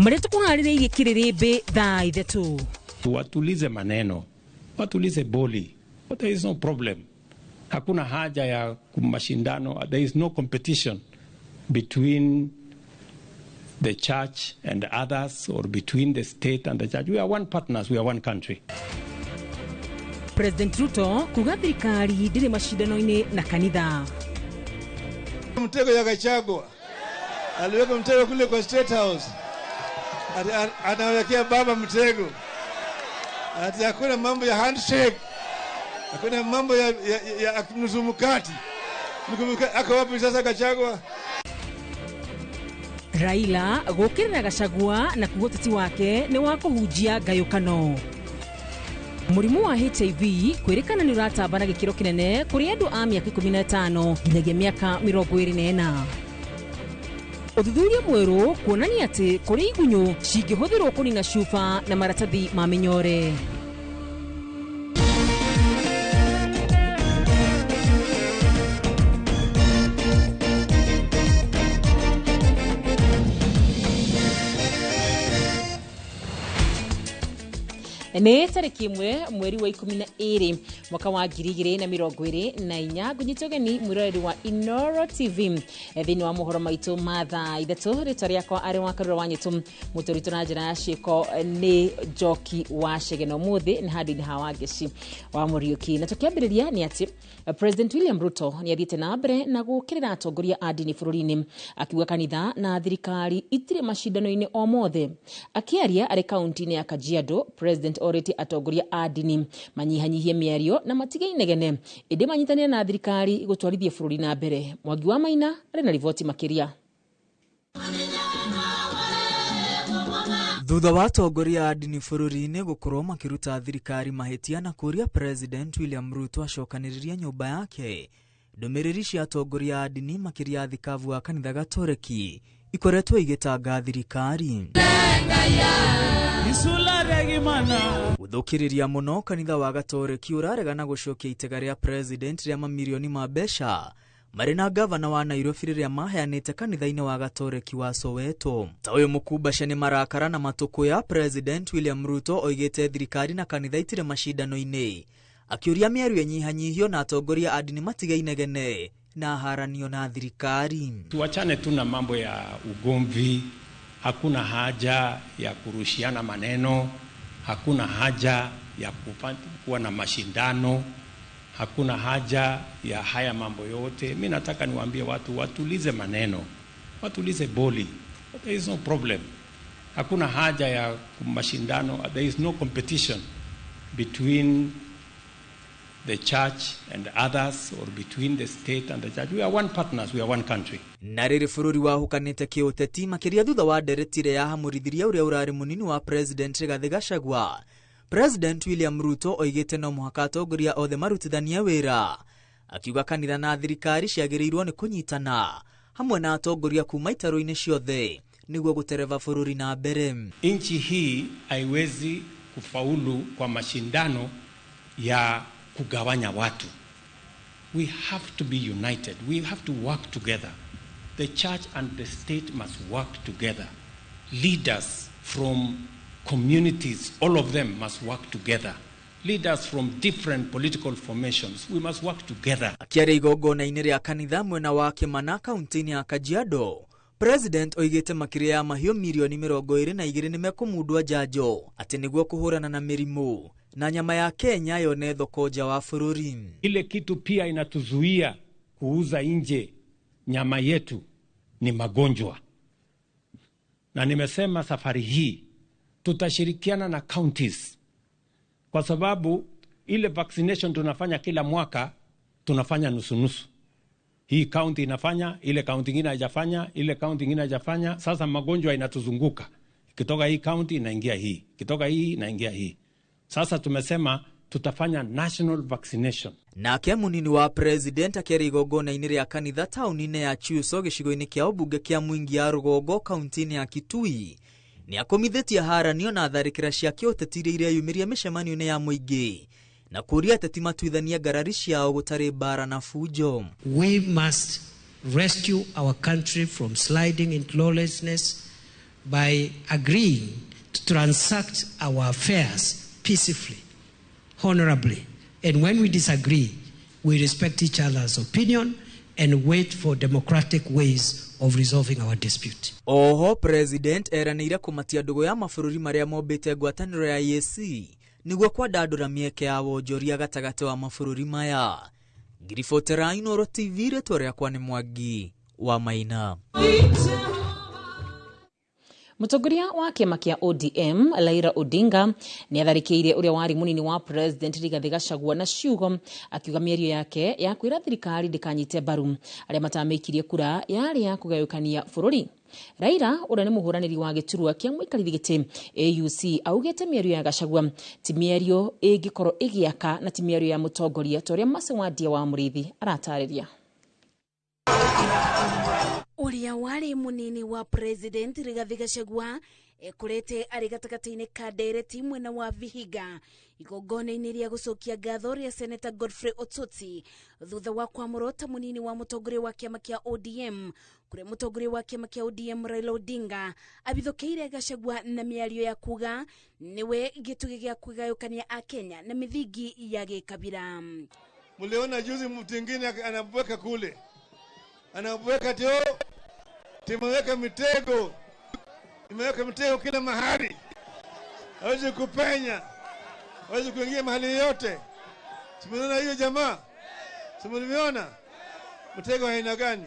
Marĩa tũkũharĩrĩirie kĩrĩrĩmbĩ thaa 3. Watulize maneno, watulize boli. But there is no problem. Hakuna haja ya mashindano. There is no competition between the church and others or between the state and the church. We are one partners, we are one country. President Ruto kuga thirikari ndĩrĩ macindano-inĩ na kanitha. Mtego ya Gachagua aliweka mtego kule kwa State House, anawekea baba mtego ati hakuna mambo ya handshake, hakuna mambo ya nusu mkati. Ako wapi sasa Gachagua? Raila gũkĩrĩra Gachagua na kuga ũteti wake nĩ wa kũhunjia ngayũkano. Mũrimũ wa HIV kwĩrĩkana nĩ ũratamba na gĩkĩro kĩnene kũrĩ andũ a mĩaka 15 nginyagia mĩaka 24. Ũthuthuria mwerũ kuonania atĩ kũrĩ igunyũ cingĩhũthĩrwo kũnina cuba na maratathi ma mĩnyore. Nĩ tarĩki 1 mweri wa 12 mwaka wa 2024. Ngũnyita ũgeni mwĩroreri wa Inooro TV thĩinĩ wa mohoro maitũ ma thaa 3. Rĩtwa rĩakwa arĩ wa Karura wa Nyĩtũ, mũtũritũ na njĩra ya ciĩko nĩ Njoki wa Chege, na ũmũthĩ nĩ handũ-inĩ ha Wangeci wa Mũriũki. Na tũkĩambĩrĩria nĩ atĩ President William Ruto nĩ athiĩte na mbere na gũkĩrĩra atongoria a ndini bũrũri-inĩ, akiuga kanitha na thirikari itirĩ macindano-inĩ o mothe. Akĩaria arĩ kaunti-inĩ ya Kajiado, President orĩtie atongoria a ndini manyihanyihie mĩario na matige inegene, ĩndĩ manyitanĩre na thirikari gũtwarithia bũrũri na mbere. Mwangi wa Maina arĩ na riboti makĩria. Thutha wa atongoria a ndini bũrũri-inĩ gũkorwo makĩruta thirikari mahĩtia na kũũria President William Ruto acokanĩrĩrie nyũmba yake, ndũmĩrĩri cia atongoria a ndini makĩria athikabu a kanitha Gatoreki ikoretwo igĩtanga thirikari. Gũthũkĩrĩria mũno kanitha wa Gatoreki ũraregana gũcokia itega rĩa President rĩa mamirioni ma mbeca marĩ na gavana wa Nairobi rĩrĩa maheanĩte kanitha-inĩ wa Gatoreki wa Soweto. Ta ũyũ mũkumbace nĩ marakara na matũkũ ya President William Ruto oigĩte thirikari na kanitha itirĩ macindano-inĩ, akĩũria mĩario ĩnyihanyihio na atongoria a ndini matige inegene na haranio na thirikari. Tuachane tu na mambo ya ugomvi. Hakuna haja ya kurushiana maneno, hakuna haja ya kuwa na mashindano, hakuna haja ya haya mambo yote. Mimi nataka niwaambie watu watulize maneno, watulize boli. There is no problem. Hakuna haja ya mashindano. There is no competition between the church and others or between the state and the church. We are one partners, we are one country. Na rĩrĩ bũrũri wahũkanĩte kĩũteti makĩria thutha wa ndereti ĩrĩa yahamũrithirie ũrĩa ũrarĩ mũnini wa President Rigathĩ Gachagua, President William Ruto oigĩte no mũhaka atongoria othe marutithanie wĩra, akiuga kanitha na thirikari ciagĩrĩirwo nĩ kũnyitana hamwe na atongoria kuma itarũ-inĩ ciothe nĩguo gũtereva bũrũri na mbere. Nchi hii haiwezi kufaulu kwa mashindano ya kugawanya watu. We have to be united. We have to work together. The church and the state must work together. Leaders from communities, all of them must work together. Leaders from different political formations, we must work together. Akĩaria igongona-inĩ rĩa kanitha mwena wa Kĩmana kaunti-inĩ ya Kajiado, President oigĩte makĩria ya mahiũ mirioni 22 nĩmekũmundwo njanjo atĩ nĩguo kũhũrana na mĩrimũ na nyama ya Kenya yone thoko nja wa bũrũri. Ile kitu pia inatuzuia kuuza nje nyama yetu ni magonjwa. Na nimesema safari hii tutashirikiana na counties, kwa sababu ile vaccination tunafanya kila mwaka tunafanya nusu-nusu. Hii county inafanya, ile county nyingine haijafanya, ile county nyingine haijafanya. Sasa magonjwa inatuzunguka. Ikitoka hii county inaingia hii, ikitoka hii inaingia hii. Sasa tumesema tutafanya national vaccination. Nake munini wa president akĩaria igongona-inĩ rĩa kanitha taũni-inĩ ya Chuso gĩcigo-inĩ kĩa ũmbunge kĩa Mwingi ya Rũgongo kaunti-inĩ ya Kitui nĩ akomithĩtie haranio na tharĩkĩra cia kĩũteti iria ireyumĩria mĩcemanio-inĩ ya mũingĩ na kũũria ateti matuithanie ngarari ciao gũtarĩ mbara na fujo. We must rescue our country from sliding into lawlessness, by agreeing to transact our affairs peacefully, honorably. And when we disagree, we respect each other's opinion and wait for democratic ways of resolving our dispute. Oho president eranĩire kũmatia ndũgũ ya mabũrũri marĩa mombĩte ngwatanĩro ya EAC nĩguo kwandandũra mĩeke ya wonjoria gatagatĩ wa mabũrũri maya. Ngiribotera Inooro TV, rĩtwa rĩakwa nĩ Mwangi wa Maina. Mũtongoria wa kĩama kĩa ODM Raila Odinga nĩ atharĩkĩire ũrĩa warĩ mũnini wa president Rigathĩ Gachagua na ciugo, akiuga mĩario yake ya kwĩra thirikari ndĩkanyite mbaru arĩa matamĩikirie kura yarĩ ya kũgayũkania bũrũri. Raila ũrĩa nĩ mũhũranĩri wa gĩturwa kĩa mũikarĩri gĩtĩ AUC augĩte mĩario ya Gachagua ti mĩario ĩngĩkorwo ĩgĩaka na ti mĩario ya mũtongoria ta ũrĩa Mercy Wandia wa Mũrĩithi aratarĩria. Ũrĩa warĩ mũnini wa president Rigathĩ Gachagua ekorete arĩ gatagatĩ-inĩ ka ndereti mwena wa Vihiga igongona-inĩ rĩa gũcokia ngatho rĩa Senator Godfrey Osotsi thutha wa kwamũrwo ta mũnini wa mũtongoria wa kĩama kĩa ODM, kũrĩa mũtongoria wa kĩama kĩa ODM Raila Odinga abithũkĩire Gachagua na mĩario ya kuga nĩwe gĩtugĩ gĩa kũgayũkania Akenya na mĩthingi ya gĩkabira. Mliona juzi mtu mwingine anabweka kule, anabweka tio, timeweka mitego, imeweka mitego kila mahali, hawezi kupenya, hawezi kuingia mahali yote. Simuliona hiyo jamaa? Simuliona mtego aina gani?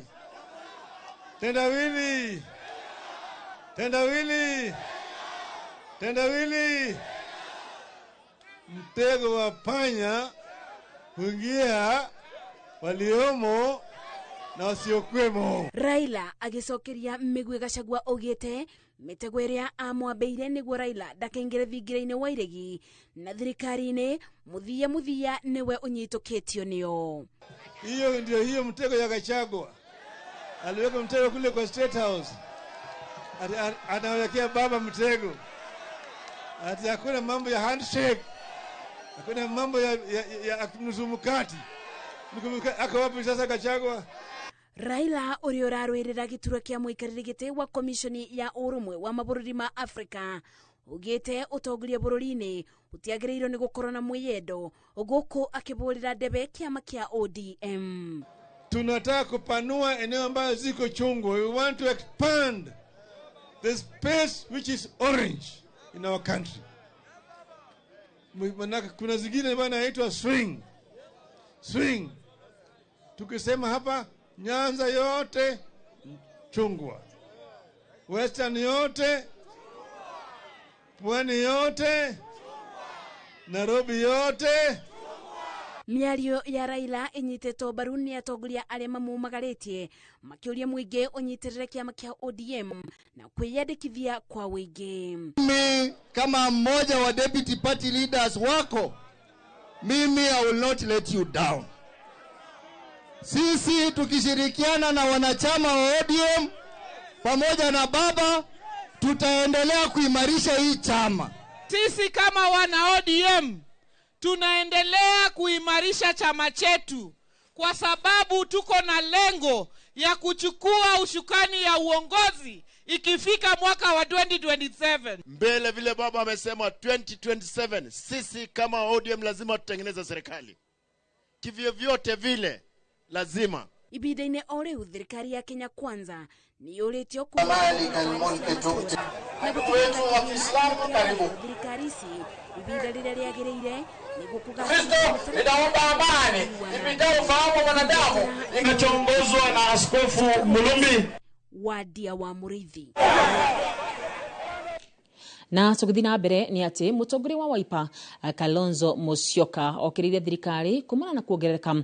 Tendawili, tendawili, tendawili. Mtego wa panya kuingia waliomo na wasiokwemo. Raila agĩcokeria mĩguĩ Gachagua augĩte mĩtego ĩrĩa amwambĩire nĩguo Raila ndakaingĩre thingira-inĩ wa iregi na thirikari-inĩ mũthia mũthia nĩwe ũnyitũkĩtio nĩo. Hiyo ndio hiyo mtego ya Gachagua. Aliweka mtego kule kwa State House. Anawekea baba mtego. Ati hakuna mambo ya handshake. Hakuna mambo ya nusu mkati. Ako wapi sasa Gachagua? Raila ũrĩa ũrarũĩrĩra gĩturwa kĩa mũikarĩri gĩtĩ wa komishoni ya ũrũmwe wa mabũrũri ma Afrika ugĩte ũtongoria bũrũri-inĩ ũtiagĩrĩirwo nĩ gũkorwo na mwĩyendo, gũkũ akĩbũrĩra ndebe kĩama kĩa ODM. Tunataka kupanua eneo ambayo ziko chungwa. We want to expand the space which is orange in our country. Manake kuna zingine bana inaitwa swing. Swing. Tukisema hapa Nyanza yote chungwa, Western yote, Pwani yote, Nairobi yote. Mĩario ya Raila ĩnyitĩtwo mbaru nĩ atongoria arĩa mamumagarĩtie makĩũria mũingĩ ũnyitĩrĩre kĩama kĩa ODM na kwĩyandĩkithia kwa wĩingĩ. Mimi kama mmoja wa deputy party leaders wako, mimi I will not let you down. Sisi tukishirikiana na wanachama wa ODM pamoja na baba tutaendelea kuimarisha hii chama. Sisi kama wana ODM tunaendelea kuimarisha chama chetu kwa sababu tuko na lengo ya kuchukua ushukani ya uongozi ikifika mwaka wa 2027. Mbele vile baba amesema 2027, sisi kama ODM lazima tutengeneze serikali. Kivyo vyote vile lazima. Ibinda-inĩ o rĩu thirikari ya Kenya Kwanza nĩ yũrĩtio wetu wa Kiislamu karibu. Thirikari ici ibinda rĩrĩa rĩagĩrĩire nĩguo Kristo ninaomba amani ipitao ufahamu wa mwanadamu inachoongozwa na Askofu Mulumbi Wadia wa Mũrĩithi. Na tũgĩthiĩ na mbere nĩ atĩ mũtongoria wa Wiper Kalonzo Musyoka okĩrĩire thirikari kumana na kuongerereka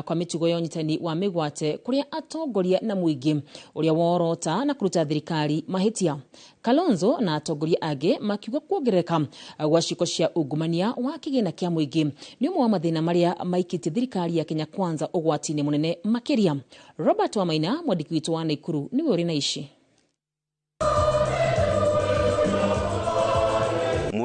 kwa mĩtugo ya ũnyitani wa mĩgwate kũrĩa atongoria na mũingĩ ũrĩa worota na kũruta thirikari mahĩtia. Kalonzo na atongoria angĩ makiuga kuongerereka gwa ciĩko cia ungumania wa kĩgĩna kĩa mũingĩ nĩ ũmwe wa mathĩna marĩa maikĩtie thirikari ya Kenya Kwanza ũgwati-inĩ mũnene makĩria. Robert Wamaina mwandĩki witũ wa Naikuru nĩwe ũrĩ na ici.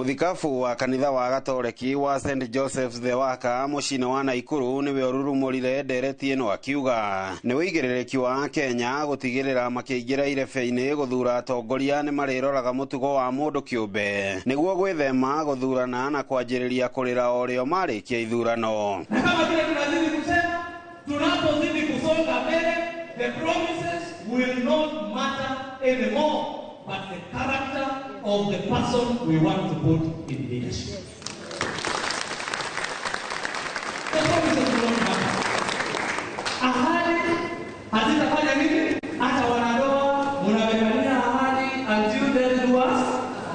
Muthikabu wa kanitha wa Gatoreki wa St Joseph's the Worker muciĩ-inĩ wa Naikuru nĩwe ũrurumũrire ndereti ĩno akiuga nĩ ũigĩrĩrĩki wa Kenya gũtigĩrĩra makĩingĩra irebe-inĩ gũthura atongoria nĩ marĩroraga mũtugo wa mũndũ kĩũmbe nĩguo gwĩthema gũthurana na kwanjĩrĩria kũrĩra o rĩo marĩkia ithurano. Na kama vile tunazidi kusema, tunapozidi kusonga mbele, the promises will not matter anymore, but the character of the person we want to put in leadership. The promises will not matter. Ahadi hazitafanya nini? Hata wanandoa mnawekania ahadi until death do us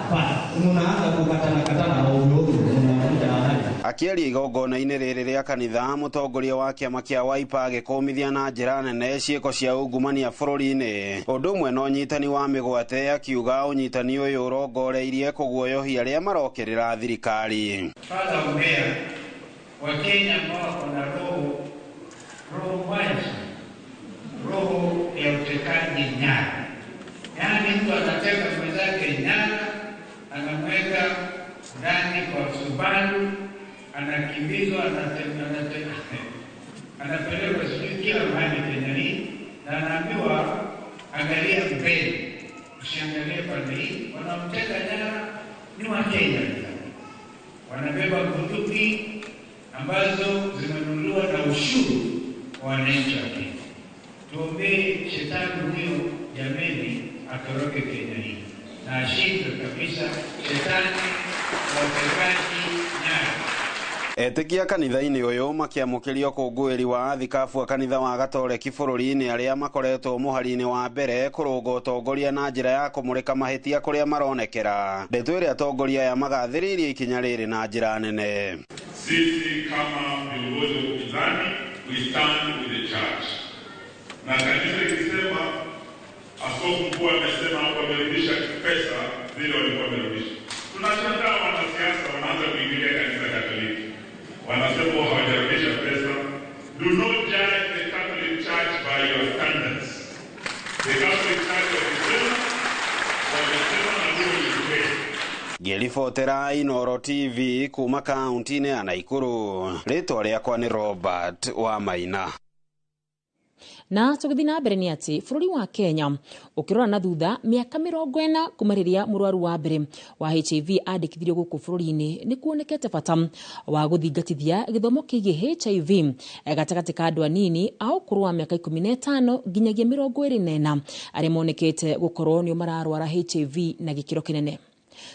part. Mnaanza kukatana katana ovyo ovyo, mnavunja ahadi. Akĩaria igongona-inĩ rĩrĩ rĩa kanitha, mũtongoria wa kĩama kĩa Wiper agĩkũmithia na njĩra nene ciĩko cia ungumania bũrũri-inĩ, ũndũ ũmwe na ũnyitani wa mĩgwate, akiuga ũnyitani ũyũ ũrongoreirie kũguoyohia arĩa marokĩrĩra thirikari. Father ombea Wakenya ambao wako na roho mbaya sana, roho ya utekaji nyara, yaani mtu anateka mwenzake nyara, anamweka ndani kwa Subaru, anakimbizwa, anapelekwa sijui kila mahali Kenya hii, na anaambiwa angalia mbele, usiangalie pande hii. Wanaomteka nyara ni Wakenya wenzake, wanabeba bunduki ambazo zimenunuliwa na ushuru wa wananchi wa Kenya. Tuombee shetani huyo jameni atoroke Kenya hii na ashindwe kabisa shetani wa utekaji nyara. Etĩkia kanitha-inĩ ũyũ makĩamũkĩria ũkũngũĩri wa athikabu a kanitha wa Gatoreki bũrũri-inĩ arĩa makoretwo mũhari-inĩ wa mbere kũrũnga ũtongoria na njĩra ya kũmũrĩka mahĩtia kũrĩa maronekera. Ndeto ĩrĩa atongoria aya magathĩrĩirie ikinya rĩrĩ na njĩra nene. Sisi kama viongozi wa upinzani, we stand with the church. Na kanisa ikisema, askofu mkuu amesema wamerudisha pesa zile walikuwa wamerudisha. Tunashangaa wanasiasa wanaanza kuingilia kanisa Katoliki, wanasema hawajarudisha pesa. Do not judge the Catholic Church by your standards. The Catholic Church wamesema na huo ni ukweli. Ngĩribotera Inooro TV kuma kaunti-inĩ ya Naikuru, rĩtwa rĩakwa nĩ Robert Wamaina. Na tũgĩthiĩ na mbere nĩ atĩ bũrũri wa Kenya ũkĩrora na thutha mĩaka 40 kuma rĩrĩa mũrwaru wa mbere wa HIV andĩkithirio gũkũ bũrũri-inĩ, nĩ kuonekete bata wa gũthingatithia gĩthomo kĩgiĩ HIV gatagatĩ ka andũ anini a ũkũrũ wa mĩaka 15 nginyagia 24 arĩa monekete gũkorwo nĩo mararwara HIV na gĩkĩro kĩnene.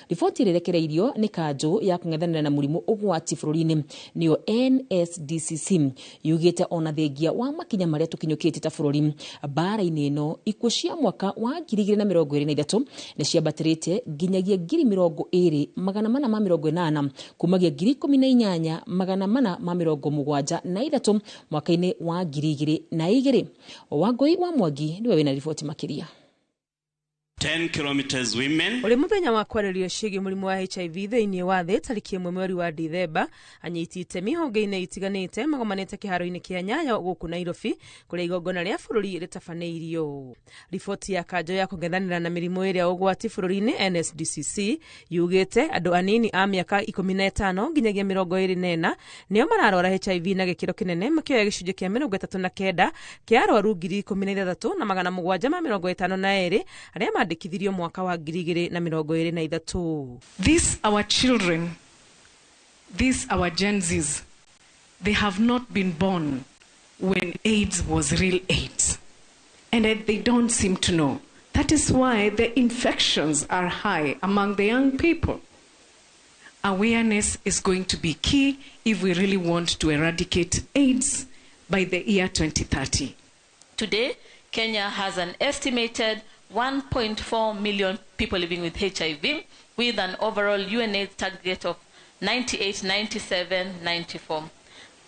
Riboti ĩrĩa ĩrekereirio nĩ kanjũ ya kũng'ethanĩra na mũrimũ ũgwati bũrũri-inĩ nĩyo NSDCC yugĩte ona thengia wa makinya marĩa tũkinyũkĩtie ta bũrũri mbara-inĩ ĩno, ikuũ cia mwaka wa 2023 nĩ ciambatĩrĩte nginyagia 20,480 kumagia 18,473 mwaka-inĩ wa 2002. Wangũi wa Mwangi nĩwe wĩna riboti makĩria. 10 kilometers women. Uri muthenya wa kwarĩrio ciĩgiĩ mũrimũ wa HIV thĩinĩ wa thĩ tarĩki 1 mweri wa Dithemba, anyiti itemi honge-inĩ itiganĩte magomanĩte kĩharo-inĩ kĩa Nyayo gũkũ Nairobi kũrĩa igongona rĩa bũrũri rĩtabanĩirio. Riboti ya kanjũ ya kũng'ethanĩra na mĩrimũ ĩrĩa ũgwati bũrũri-inĩ NSDCC yugĩte andũ anini a mĩaka 15 nginyagia 24 nĩo mararwara HIV na gĩkĩro kĩnene, makĩoya gĩcunjĩ kĩa 39 kĩa arwaru 16,752 arĩa mandĩkithirio mwaka wa 2023. These our children, these our Gen Zs, they have not been born when AIDS was real AIDS. And they don't seem to know. That is why the infections are high among the young people. Awareness is going to be key if we really want to eradicate AIDS by the year 2030. Today, Kenya has an estimated 1.4 million people living with HIV, with an overall UNAIDS target of 98, 97, 94.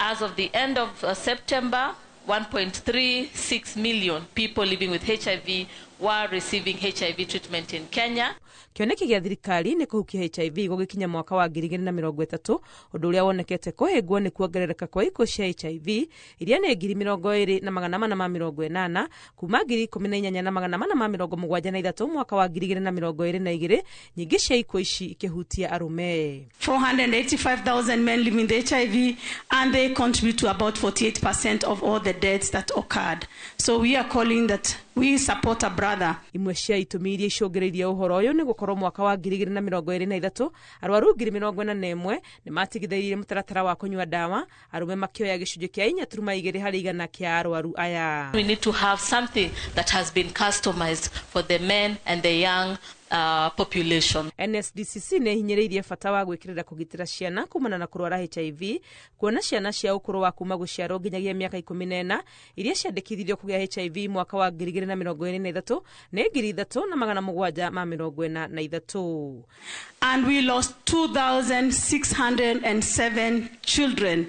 As of the end of September, 1.36 million people living with HIV were receiving HIV treatment in Kenya. Kĩoneki gĩa thirikari nĩ kũhukia HIV gũgĩkinya mwaka wa 2030, ũndũ ũrĩa wonekete kũhĩngwo nĩ kuongerereka kwa ikuũ cia HIV iria nĩ 20,480 kuma 18,473 mwaka wa 2022, nyingĩ cia ikuũ ici ikĩhutia arũme. 485,000 men living with HIV, and they contribute to about 48% of all the deaths that occurred. So we are calling that we support a brother. Imwe cia itũmi iria icũngĩrĩirie ũhoro ũyũ nĩ gũkorwo mwaka wa 2023 arwaru 41,000 nĩ matigithĩirie mũtaratara wa kũnyua ndawa, arũme makĩoya gĩcunjĩ kĩa 4.2 harĩ igana kĩa arwaru aya. We need to have something that has been customized for the men and the young population. NSDCC nĩ ĩhinyĩrĩirie bata wa gwĩkĩrĩra kũgitĩra ciana kumana na kũrwara HIV, kuona ciana cia ũkũrũ wa kuma gũciarwo nginyagia mĩaka 14 iria ciandĩkithirio kũgĩa HIV mwaka wa 2023 nĩ 3,743. And we lost 2,607 children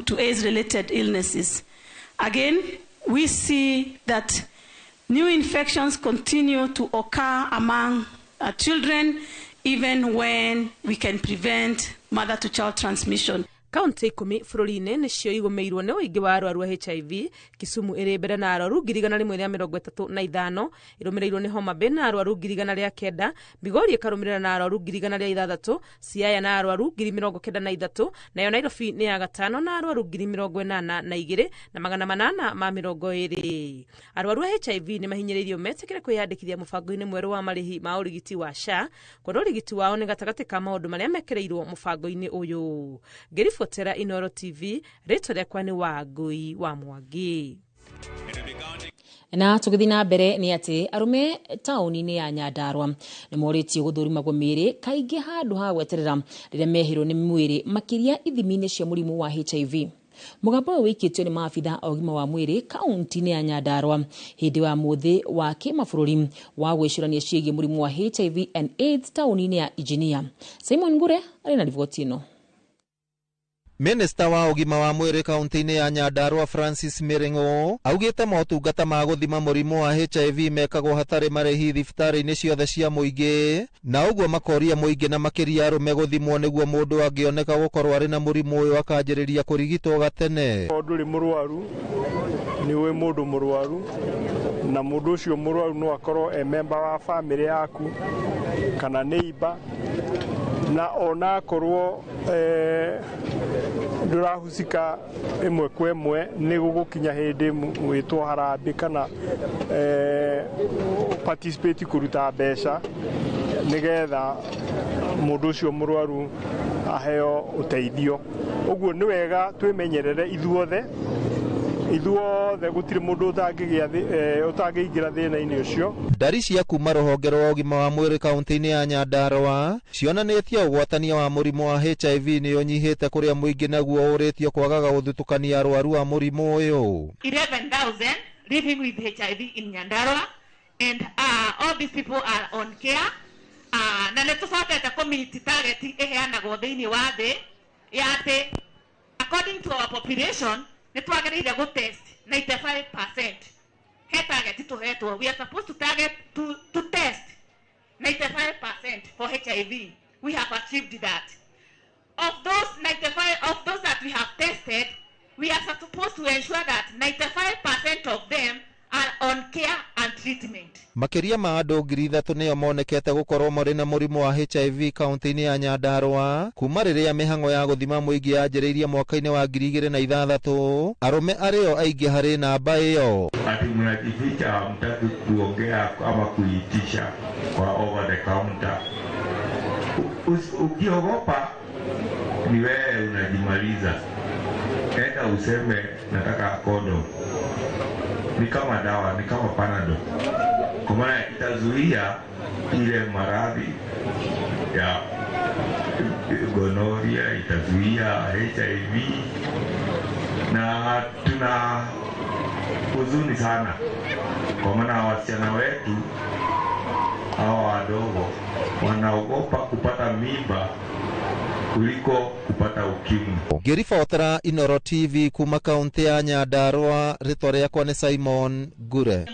to AIDS-related illnesses. Again, we see that new infections continue to occur among children even when we can prevent mother-to-child transmission. Kaunti 10 bũrũri-inĩ nĩcio igũmĩirwo nĩ ũingĩ wa arwaru a HIV, Kisumu ĩrĩ mbere na arwaru 135, ĩrũmĩrĩirwo nĩ Homa Bay na arwaru 109, Migori ĩkarũmĩrĩra na arwaru 106, Siaya na arwaru 93, nayo Nairobi nĩ ya gatano na arwaru 82,820. Arwaru a HIV nĩ mahinyĩrĩirio metĩkĩre kwĩyandĩkithia mũbango-inĩ mwerũ wa marĩhi ma ũrigiti wa SHA, kuona ũrigiti wao nĩ gatagatĩ ka maũndũ marĩa mekĩrĩirwo mũbango-inĩ ũyũ. Ngĩribotera Inooro TV, rĩtwa rĩakwa nĩ Wangũi wa Mwangi. Na tũgĩthiĩ na mbere nĩ atĩ arũme taũni-inĩ ya Nyandarua nĩ morĩtio gũthũrimagwo mĩĩrĩ kaingĩ handũ ha gweterera rĩrĩa mehĩrwo nĩ mwĩrĩ, makĩria ithimi-inĩ cia mũrimũ wa HIV. Mũgambo ũyũ wĩkĩtio nĩ maabitha a ũgima wa mwĩrĩ kaunti-inĩ ya Nyandarua hĩndĩ wa mũthĩ wa kĩmabũrũri wa gwĩcũrania ciĩgiĩ mũrimũ wa HIV and AIDS taũni-inĩ ya Injinia. Simon Ngure arĩ na riboti ĩno. Minista wa ũgima wa mwĩrĩ kaunti-inĩ ya Nyandarua Francis Miring'o augĩte motungata ma gũthima mũrimũ wa HIV mekagwo hatarĩ marĩhi thibitarĩ-inĩ ciothe cia mũingĩ, na ũguo makoria mũingĩ na makĩria arũme gũthimwo nĩguo mũndũ angĩoneka gũkorwo arĩ na mũrimũ ũyũ akanjĩrĩria kũrigitwo gatene. Ndũrĩ mũrwaru, nĩ ũĩ mũndũ mũrwaru, na mũndũ ũcio mũrwaru no akorwo e memba wa bamĩrĩ yaku kana neighbor, na ona akorwo ndũrahusika ĩmwe kwa ĩmwe nĩ gũgũkinya hĩndĩ mwĩtwo harambĩ kana participate kũruta mbeca nĩgetha mũndũ ũcio mũrwaru aheo ũteithio. Ũguo nĩ wega twĩmenyerere ithuothe gũtirĩ mũndũ ũtangĩingĩra thĩna-inĩ ũcio. Ndari cia kuma rũhonge rwa ũgima wa mwĩrĩ kaunti-inĩ ya Nyandarua cionanĩtie ũgwatania wa mũrimũ wa HIV nĩ ũnyihĩte kũrĩa mũingĩ naguo ũrĩtio kwagaga gũthutũkania arwaru a mũrimũ ũyũ. 11,000 living with HIV in Nyandarua, and all these people are on care. Na nĩ tũcokete community target ĩheanagwo thĩinĩ wa thĩ ya atĩ according to our population nĩ twagĩrĩire gũ test 95%. He target tũhetwo, we are supposed to target to test 95% for HIV. We have achieved that. Of those 95, of those that we have tested, we are supposed to ensure that 95% of them are on care and treatment. Makĩria ma andũ 3,000 nĩo monekete gũkorwo marĩ na mũrimũ wa HIV kaunti-inĩ ya Nyandarua kuma rĩrĩa mĩhang'o ya gũthima mũingĩ yanjĩrĩirie mwaka-inĩ wa 2006, arũme arĩo aingĩ harĩ namba ĩyo. Ati mnajificha, hamtaki kuongea ama kuitisha kwa over the counter. Ukiogopa ni wewe unajimaliza. Enda useme nataka condom. Ni kama dawa, ni kama Panadol. Kwa maana itazuia ile maradhi ya gonorrhea, itazuia HIV, na tuna huzuni sana kwa maana wasichana wetu hawa wadogo wanaogopa kupata mimba kuliko kupata ukimwi. Ngĩribotera Inooro TV kuma kaunti ya Nyandarua, rĩtwa rĩakwa nĩ Simon Ngure.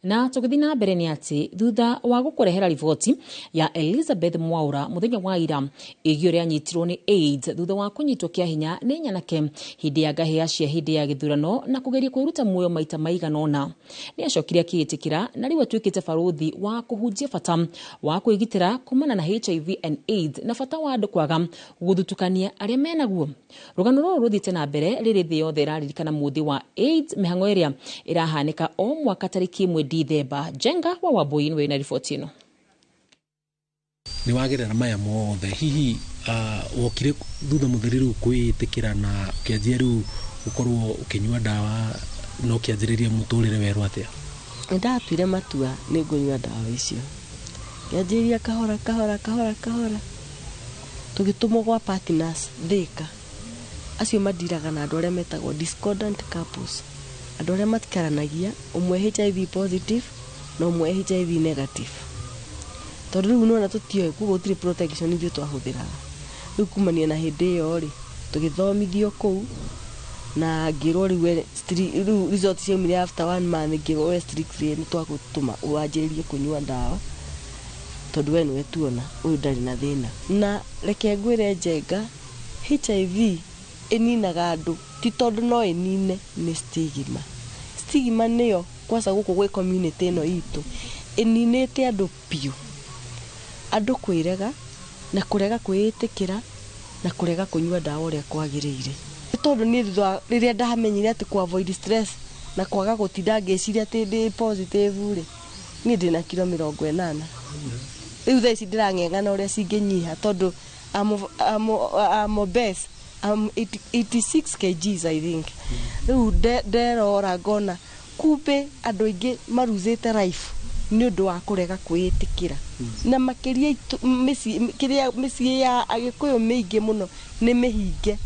Na tũgĩthiĩ na mbere nĩ atĩ thutha wa gũkũrehera riboti ya Elizabeth Mwaura mũthenya wa ira ĩgiĩ ũrĩa anyitirwo nĩ AIDS thutha wa kũnyitwo kĩa hinya nĩ nyanake hĩndĩ ya ngahĩha cia hĩndĩ ya gĩthurano na kũgeria kwĩruta muoyo maita maigana ũna, nĩ acokire akĩĩtĩkĩra na rĩu atuĩkĩte barũthi wa kũhunjia bata wa kwĩgitĩra kumana na HIV and AIDS na bata wa andũ kwaga gũthutukania arĩa menaguo. Rũgano rũrũ rũthiĩte na mbere rĩrĩ thĩ yothe ĩraririkana mũthĩ wa AIDS, mĩhang'o ĩrĩa ĩrahanĩka o mwaka tarĩki 1 Dithemba. Jenga wa Wambui nĩwe wĩna riboti ĩno. Nĩ wagerera maya mothe, hihi wokire thutha mũtheri rĩu kwĩĩtĩkĩra na ũkĩanjia rĩu gũkorwo ũkĩnyua ndawa na ũkĩanjĩrĩria mũtũrĩre werũ atĩa? Nĩndatuire matua nĩ ngũnyua ndawa icio, ngĩanjĩrĩria kahora kahora kahora kahora, tũgĩtũmwo gwa partners Thika, acio mandiraga na andũ arĩa metagwo discordant couples, andũ arĩa matikaranagia, ũmwe HIV positive na ũmwe HIV negative, tondũ rĩu nĩwona tũtioĩ, koguo gũtirĩ protection ithuĩ twahũthĩraga. Rĩu kumania na hĩndĩ ĩyo rĩ, tũgĩthomithio kũu na ngĩrwo rĩu rĩu result ciaumire after 1 month, ngĩrwo we strictly nĩ twagũtũma wanjĩrĩrie kũnyua ndawa tondũ we nĩwe tuona ũyũ ndarĩ na thĩna. Na reke ngwĩre Njenga, HIV ĩninaga andũ ti tondũ no ĩnine, nĩ stigma. Stigma nĩyo kwanza gũkũ gwĩ community ĩno itũ ĩninĩte andũ biũ, andũ kwĩrega na kũrega kwĩĩtĩkĩra na kũrega kũnyua ndawa ũrĩa kwagĩrĩire. Tondũ niĩ thutha rĩrĩa ndamenyire atĩ kũ avoid stress na kwaga gũtinda ngĩciria atĩ ndĩ positive rĩ, niĩ ndĩna kiro 80. Rĩu thaa ici ndĩrang'eng'ana ũrĩa cingĩnyiha tondũ I'm obese, I'm 86 kgs I think. Rĩu nderora ngona kumbe andũ aingĩ maruzĩte life nĩ ũndũ wa kũrega kwĩĩtĩkĩra, na makĩria mĩciĩ ya Agĩkũyũ mĩingĩ mũno nĩ mĩhinge,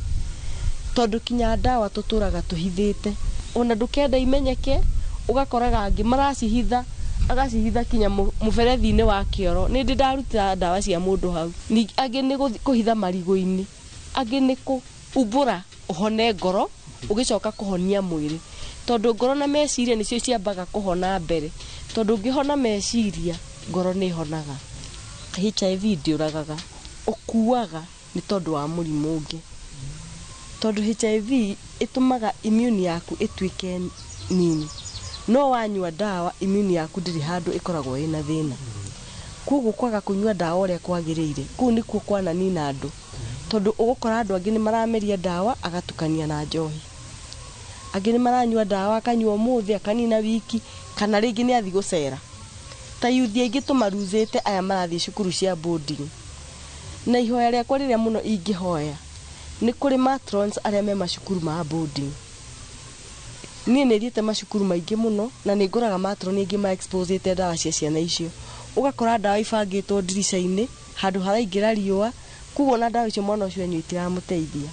tondũ kinya ndawa tũtũraga tũhithĩte, ona ndũkenda imenyeke, ũgakoraga angĩ maracihitha, agacihitha kinya mũberethi-inĩ wa kĩoro. Nĩ ndĩ ndaruta ndawa cia mũndũ hau, angĩ nĩ kũhitha marigũ-inĩ, angĩ nĩ kũumbũra ũhone ngoro ũgĩcoka kũhonia mwĩrĩ, tondũ ngoro na meciria nĩcio ciambaga kũhona mbere, tondũ ũngĩhona meciria ngoro nĩ ĩhonaga. HIV ndĩũragaga, ũkuaga nĩ tondũ wa mũrimũ ũngĩ, tondũ HIV ĩtũmaga immune yaku ĩtuĩke nini, no wanyua ndawa immune yaku ndĩrĩ handũ ĩkoragwo ĩna thĩna. Koguo kwaga kũnyua ndawa ũrĩa kwagĩrĩire kũu nĩkuo kwananina andũ, tondũ ũgũkora andũ angĩ nĩ marameria ndawa agatukania na njohi, angĩ nĩ maranyua ndawa akanyua ũmũthĩ akanina wiki, kana rĩngĩ nĩ athiĩ gũcera. Ta yuthi aingĩ tũmaruzĩte aya marathiĩ cukuru cia boarding, na ihoya rĩakwa rĩrĩa mũno ingĩhoya nĩ kũrĩ matrons arĩa me macukuru ma boarding. Niĩ nĩ thiĩte macukuru maingĩ mũno na nĩ ngoraga matron aingĩ ma exposete ndawa cia ciana icio, ũgakora ndawa ibangĩtwo ndirica-inĩ handũ haraingĩra riũa, koguo ona ndawa icio mwana ũcio anyua itiramũteithia.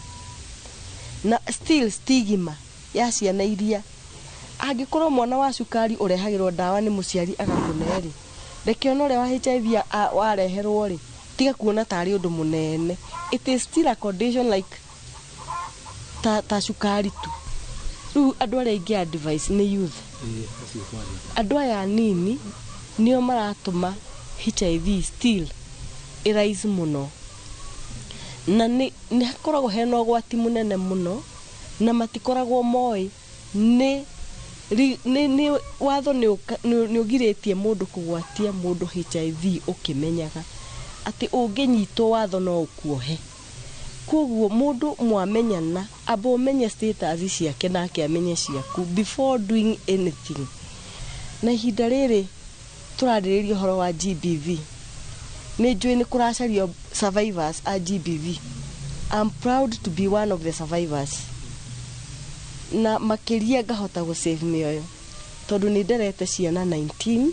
Na still stigma ya ciana iria, angĩkorwo mwana wa cukari ũrehagĩrwo ndawa nĩ mũciari agakũne rĩ, reke ona ũrĩa wa HIV wareherwo rĩ, tiga kuona tarĩ ũndũ mũnene. It is still a condition like ta cukari tu. Rĩu andũ arĩa aingĩ advice nĩ youth, andũ aya anini nĩo maratũma HIV still ĩrise mũno, na nĩ hakoragwo hena ũgwati mũnene mũno, na matikoragwo moĩ nĩ watho nĩ ũgirĩtie mũndũ kũgwatia mũndũ HIV ũkĩmenyaga atĩ ũngĩnyitwo watho no ũkuohe. Koguo mũndũ mwamenyana amba ũmenye status ciake nake amenye ciaku before doing anything. Na ihinda rĩrĩ tũrarĩrĩria ũhoro wa GBV, nĩ njũĩ nĩ kũracario survivors a GBV. I'm proud to be one of the survivors, na makĩria ngahota gũ save mĩoyo, tondũ nĩ nderete ciana 19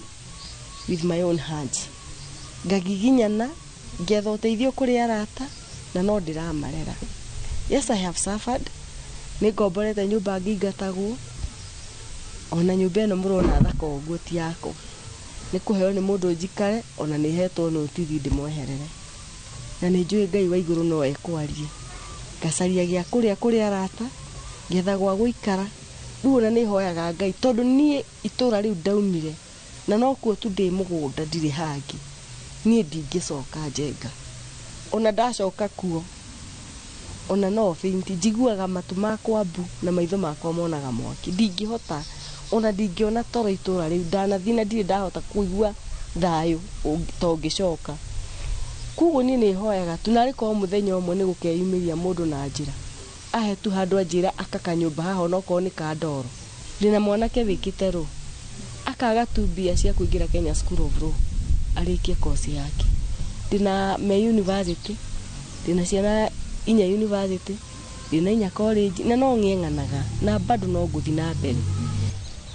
with my own hands, ngagiginyana ngetha ũteithio kũrĩ arata na no ndĩramarera. Yes, I have suffered, nĩ ngomborete nyũmba ngĩingatagwo, ona nyũmba ĩno mũrona thaka ũguo ti yakwa, nĩ kũheo nĩ mũndũ njikare, ona nĩ hetwo notithi ndĩmweherere, na nĩ njũĩ Ngai wa igũrũ no ekwaria. Ngacaria gĩa kũrĩa kũrĩ arata, ngetha gwa gũikara, rĩu ona nĩ hoyaga Ngai, tondũ niĩ itũra rĩu ndaumire Na nokuo tu ndĩ mũgũnda ndirĩ hangĩ. Niĩ ndingĩcoka Njenga. Ona ndacoka kuo ona no faint, njiguaga matũ makwa mbu na maitho makwa monaga mwaki. Ndingĩhota ona ndingĩona toro itũra rĩu, ndanathiĩ na ndirĩ ndahota kũigua thayũ ta ũngĩcoka. Koguo niĩ nĩ hoyaga tu narĩ korwo mũthenya ũmwe nĩ gũkeyumĩria mũndũ na njĩra ahe tu handũ anjĩra aka kanyũmba haha onokorwo nĩ ka ndoro. Ndĩna mwanake wĩkĩte rũ akaga tu mbia cia kũingĩra Kenya School of Law arĩkie kosi yake. Ndĩna me university, ndĩna ciana inya university, ndĩna inya college, na no ng'eng'anaga na bado no ngũthiĩ na mbere.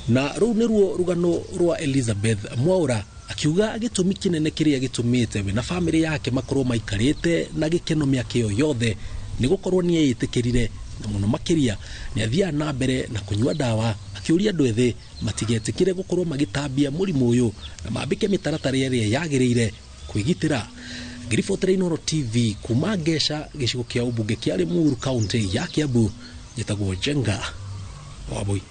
Na rũu nĩruo rũgano rwa Elizabeth Mwaura akiuga gĩtũmi kĩnene kĩrĩa gĩtũmĩte we na bamĩrĩ yake makorwo maikarĩte na gĩkeno mĩaka ĩyo yothe nĩ gũkorwo nĩ eyĩtĩkĩrire, na mũno makĩria nĩ athiaga na mbere na kũnyua ndawa, akĩũria andũ ethĩ matigetĩkĩre gũkorwo magĩtambia mũrimũ ũyũ na mambĩke mĩtaratara ĩrĩa yagĩrĩire kwĩgitĩra. Ngĩribotera Inooro TV kuma Ngeca gĩcigo kĩa ũmbunge kĩa Limuru kaunti ya Kiambu, njĩtagwo Njenga Wambui.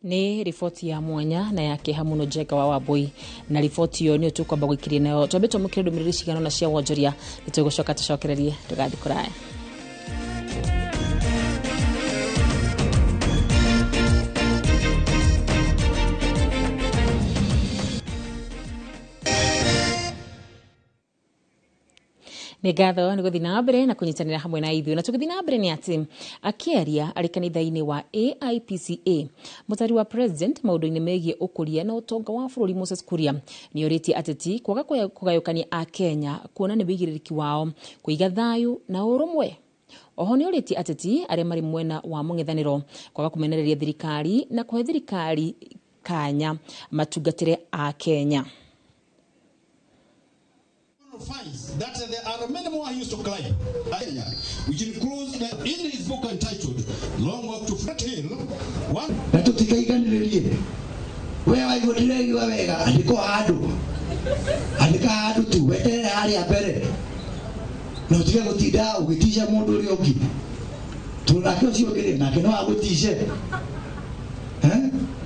Nĩ riboti ya mwanya na ya kĩeha mũno Njenga wa Wambui, na riboti ĩyo nĩyo tũkwamba gũikĩria nayo. Twambe twamũkĩre ndũmĩrĩri cigana ũna cia wonjoria, nĩ tũgũcoka tũcokererie, ndũgathiĩ kũraya. Nĩ ngatho nĩ gũthiĩ na mbere na kũnyitanĩra hamwe na ithuĩ. Na tũgĩthiĩ na mbere nĩ atĩ akĩaria arĩ kanitha-inĩ wa AIPCA, mũtari wa president maũndũ-inĩ megiĩ ũkũria na ũtonga wa bũrũri Moses Kuria nĩ orĩtie ateti kwaga kũgayũkania Akenya kuona nĩ wĩigĩrĩrĩki wao kũiga thayũ na ũrũmwe. Oho nĩ orĩtie ateti arĩa marĩ mwena wa mũng'ethanĩro kwaga kũmenereria thirikari na kũhe thirikari kanya matungatĩre Akenya. Finds that there are many more hills to climb, which includes in his book entitled Long Walk to Flat Hill. One na tutikaiganĩrĩrie we waigua ndĩraigua wega, andĩka handũ, andĩka handũ tu weterere harĩa mbere na ũtige gũtinda ũgĩtica mũndũ ũrĩa ũngĩ, tondũ nake ũcio ũngĩ nake no agũtice.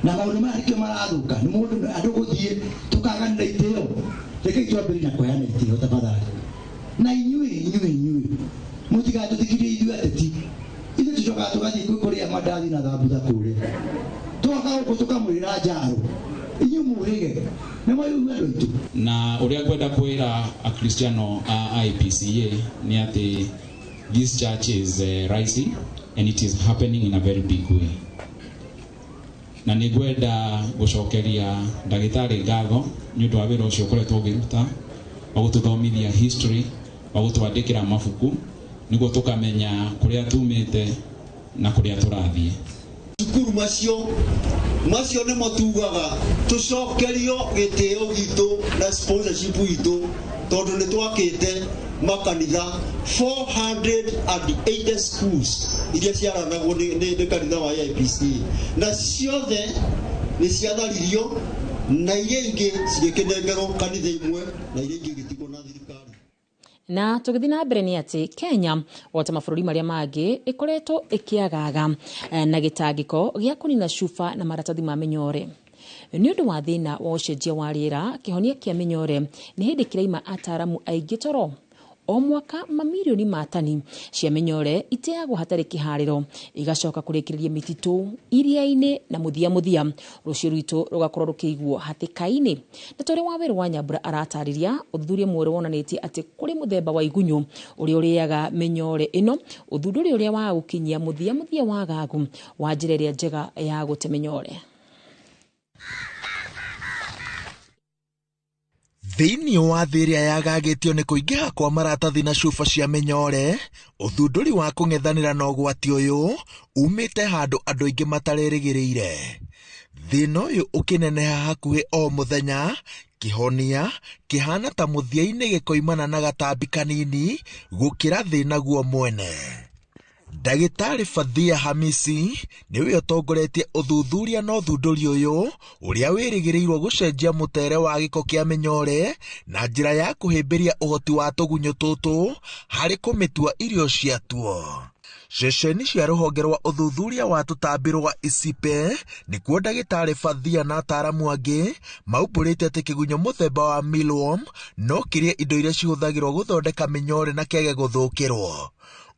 Na maũndũ maya nĩkĩo marathũka nĩ mũndũ andũ gũthiĩ tũkaganĩra itĩo. Rekei twambĩrĩrie na kũheana itĩo tafadhali. Na inyuĩ inyuĩ inyuĩ mũtigatũthikirie ithuĩ ateti, ithuĩ tũcokaga tũgathiĩ kũrĩa mandathi na thambutha kũrĩa, tũgoka gũkũ tũkamwĩra njaro, inyuĩ mũhĩge nĩ mwaigua andũ aitũ. Na ũrĩa ngwenda kwĩra akristiano a IPCA nĩ atĩ this church is rising and it is happening in a very big way. Na nĩ ngwenda gũcokeria ndagĩtarĩ ngatho nĩ ũndũ wa wĩra ũcio ũkoretwo ũkĩruta wa gũtũthomithia history, wa gũtwandĩkĩra mabuku nĩguo tũkamenya kũrĩa tumĩte na kũrĩa tũrathiĩ. Cukuru macio nĩmo tugaga tũcokerio gĩtĩo gitũ na sponsorship itũ, tondũ nĩ twakĩte makanitha 480 schools iria ciaranagwo nĩ kanitha wa AIPCA, na ciothe nĩ ciatharirio na iria ingĩ cigĩkĩnengerwo kanitha imwe na iria ingĩ igĩtigwo na thirikari. Na tũgĩthiĩ na mbere nĩ atĩ Kenya o ta mabũrũri marĩa mangĩ ĩkoretwo ĩkĩagaga na gĩtangĩko gĩa kũnina cuba na maratathi ma mĩnyore. Nĩ ũndũ wa thĩna wa ũcenjia wa rĩera, kĩhonia kĩa mĩnyore nĩ hĩndĩ kĩraima ataaramu aingĩ toro. O mwaka mamirioni ma tani cia mĩnyore iteagwo hatarĩ kĩharĩro, igacoka kũrĩkĩrĩria mĩtitũ iria-inĩ na mũthia mũthia rũciũ rwitũ rũgakorwo rũkĩiguo hatĩka-inĩ. Na ta ũrĩa Wawerũ wa Nyambura aratarĩria, ũthuthuria mwerũ wonanĩtie atĩ kũrĩ mũthemba wa igunyũ ũrĩa ũrĩaga mĩnyore ĩno, ũthundũri ũrĩa wa gũkinyia mũthia mũthia wa gagu wa njĩra ĩrĩa njega ya gũte mĩnyore. Thĩinĩ wa thĩ ĩrĩa yagagĩtio nĩ kũingĩha kwa maratathi na cuba cia mĩnyore, ũthundũri wa kũng'ethanĩra na ũgwati ũyũ umĩte handũ andũ aingĩ matarerĩgĩrĩire. Thĩna ũyũ ũkĩneneha hakuhĩ o mũthenya, kĩhonia kĩhana ta mũthia-inĩ gĩkoimana na gatambi kanini gũkĩra thĩna guo mwene. Ndagĩtarĩ Fathia Hamisi nĩwe ũtongoretie ũthuthuria na ũthundũri ũyũ ũrĩa wĩrĩgĩrĩirwo gũcenjia mũtere wa gĩko kĩa mĩnyore na njĩra ya kũhĩmbĩria ũhoti wa tũgunyũ tũtũ harĩ kũmĩtua irio ciatuo. Ceceni cia rũhonge rwa ũthuthuria wa tũtambi rwa ICIPE nĩkuo ndagĩtarĩ Bathia na ataaramu angĩ maumbũrĩte atĩ kĩgunyũ mũthemba wa mealworm no kĩrĩe indo iria cihũthagĩrwo gũthondeka mĩnyore na kĩage gũthũkĩrwo.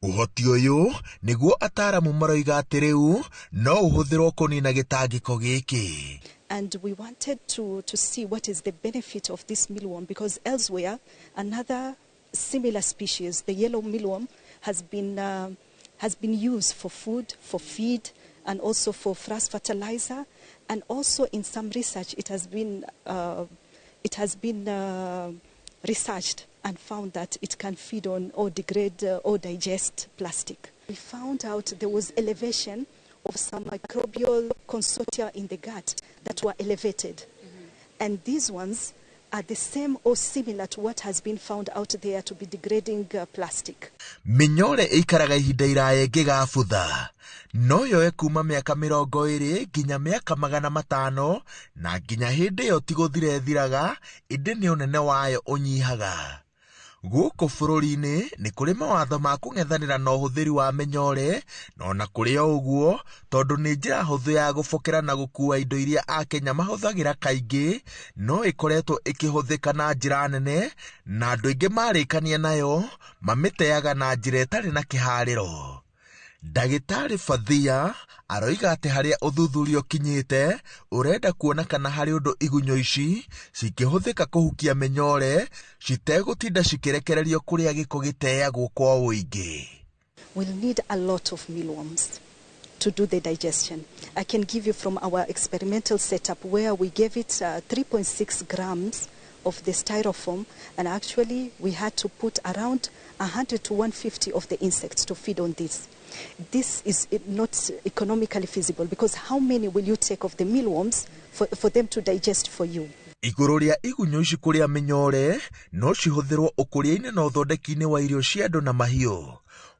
Ũhoti ũyũ nĩguo ataaramu maroiga atĩ rĩu no ũhũthĩrwo kũnina gĩtangĩko gĩkĩ. And we wanted to see what is the benefit of this mealworm, because elsewhere another similar species, the yellow mealworm, has been used for food, for feed, and also for frass fertilizer, and also in some research it has been researched and found that it can feed on or degrade or digest plastic. We found out there was elevation of some microbial consortia in the gut that were elevated. And these ones are the same or similar to what has been found out there to be degrading plastic. Mĩnyore ĩikaraga ihinda iraya ĩngĩgabutha, no yoe kuma mĩaka 20 nginya mĩaka 500 na nginya hĩndĩ ĩyo ti gũthira ĩthiraga, ĩndĩ nĩ ũnene wayo ũnyihaga. Gũkũ bũrũri-inĩ nĩ kũrĩ mawatho ma kũng'ethanĩra na ũhũthĩri wa mĩnyore, na ona kũrĩ o ũguo, tondũ nĩ njĩra hũthũ ya gũbokera na gũkuua indo iria Akenya mahũthagĩra kaingĩ, no ĩkoretwo ĩkĩhũthĩka na njĩra nene, na andũ aingĩ marĩkania nayo mamĩteaga na njĩra ĩtarĩ na kĩharĩro. Ndagĩtarĩ Bathia aroiga atĩ harĩa ũthuthuria ũkinyĩte ũrenda kuona kana harĩ ũndũ igunyũ ici cingĩhũthĩka kũhukia mĩnyore citegũtinda cikĩrekererio kũrĩa gĩko gĩteagwo kwa ũingĩ. We'll need a lot of mealworms to do the digestion. I can give you from our experimental setup where we gave it 3.6 grams of the styrofoam, and actually we had to put around 100 to 150 of the insects to feed on this. This is not economically feasible, because how many will you take of the mealworms for them to digest for you? Igũrũ rĩa igunyũ ici kũrĩa mĩnyore no cihũthĩrwo ũkũria-inĩ na ũthondeki-inĩ wa irio cia andũ na mahiũ.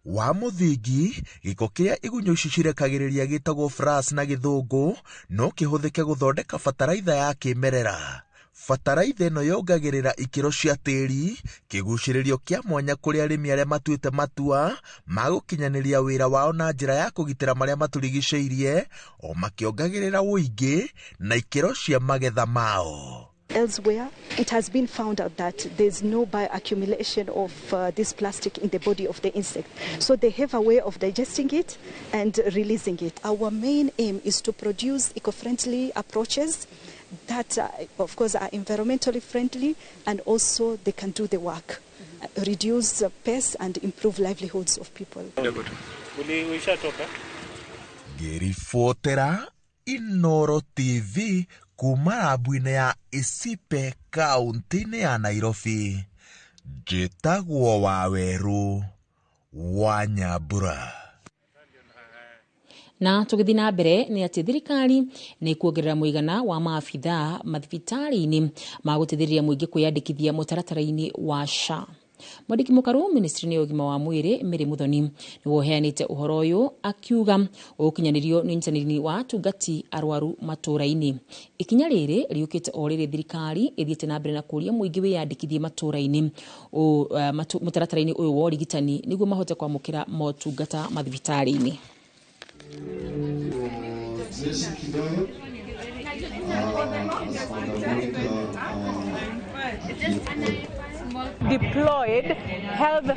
Wa mũthingi, gĩko kĩrĩa igunyũ ici cirekagĩrĩria gĩtagwo frass na gĩthũngũ no kĩhũthĩke gũthondeka bataraitha ya kĩmerera. Bataraitha ĩno yongagĩrĩra ikĩro cia tĩri, kĩgucĩrĩrio kĩa mwanya kũrĩ arĩmi arĩa matuĩte matua ma gũkinyanĩria wĩra wao na njĩra ya kũgitĩra marĩa matũrigicĩirie, o makĩongagĩrĩra ũingĩ na ikĩro cia magetha mao. Elsewhere, it has been found out that there's no bioaccumulation of this plastic in the body of the insect. So they have a way of digesting it and releasing it. Our main aim is to produce eco-friendly approaches that, of course, are environmentally friendly, and also they can do the work, reduce pests and improve livelihoods of people. Ngĩribotera Inoro TV kuma rabu-inĩ ya ICIPE kaunti-inĩ ya Nairobi, njĩtagwo Wawerũ wa Nyambura. Na tũgĩthiĩ na mbere nĩ atĩ thirikari nĩ kuongerera mũigana wa maabithaa mathibitarĩ-inĩ ma gũteithĩrĩria mũingĩ kwĩyandĩkithia mũtaratara-inĩ wa SHA. Mwandĩki mũkaru ministry-inĩ ya ũgima wa mwĩrĩ Mary Muthoni nĩwe ũheanĩte ũhoro ũyũ akiuga ũgũkinyanĩrio nĩ ũnyitanĩri wa atungati arwaru matũũra-inĩ. Ikinya rĩrĩ rĩũkĩte o rĩrĩ thirikari ĩthiĩte na mbere na kũũria mũingĩ wĩyandĩkithie matũũra-inĩ mũtaratara-inĩ ũyũ wa ũrigitani nĩguo mahote kwamũkĩra motungata mathibitarĩ-inĩ. Deployed health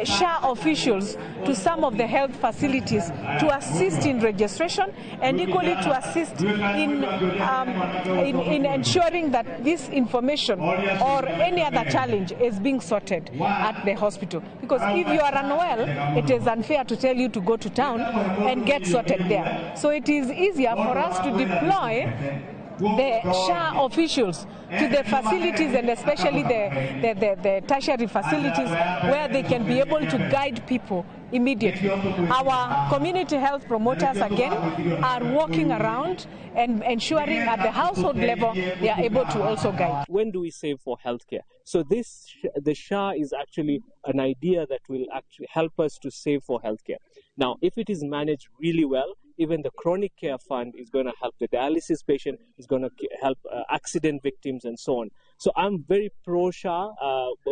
SHA officials to some of the health facilities to assist in registration and equally to assist in ensuring that this information or any other challenge is being sorted at the hospital. Because if you are unwell, it is unfair to tell you to go to town and get sorted there. So it is easier for us to deploy the SHA officials to the facilities, and especially the tertiary facilities where they can be able to guide people immediately. Our community health promoters again are walking around and ensuring at the household level they are able to also guide. When do we save for healthcare? So the SHA is actually an idea that will actually help us to save for healthcare. Now, if it is managed really well, even the chronic care fund is going to help the dialysis patient, is going to help accident victims and so on. So I'm very pro-SHA.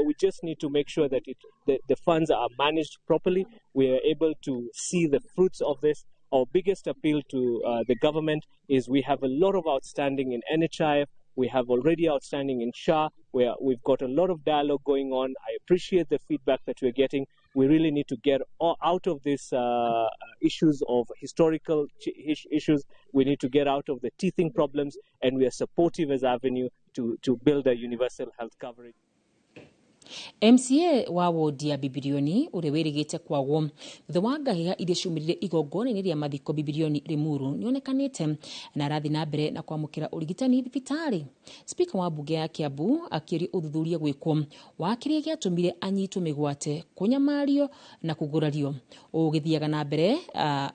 We just need to make sure that the funds are managed properly. We are able to see the fruits of this. Our biggest appeal to the government is we have a lot of outstanding in NHIF. We have already outstanding in SHA, where we've got a lot of dialogue going on. I appreciate the feedback that we're getting. We really need to get out of these issues of historical issues. We need to get out of the teething problems, and we are supportive as Avenue to build a universal health coverage. MCA wa wodi ya Bibirioni uria wirigite kwagwo thutha wa ngahiha iria ciumĩrire igongona-inĩ rĩa mathiko Bibirioni Limuru nĩonekanĩte na arathiĩ na mbere na kwamũkĩra ũrigitani thibitarĩ. Spika wa mbunge ya Kiambu akĩũria ũthuthuria gwĩkwo wa kĩrĩa gĩatũmire anyitwo mĩgwate, kũnyamario na kũgurario. Ũgĩthiaga na mbere,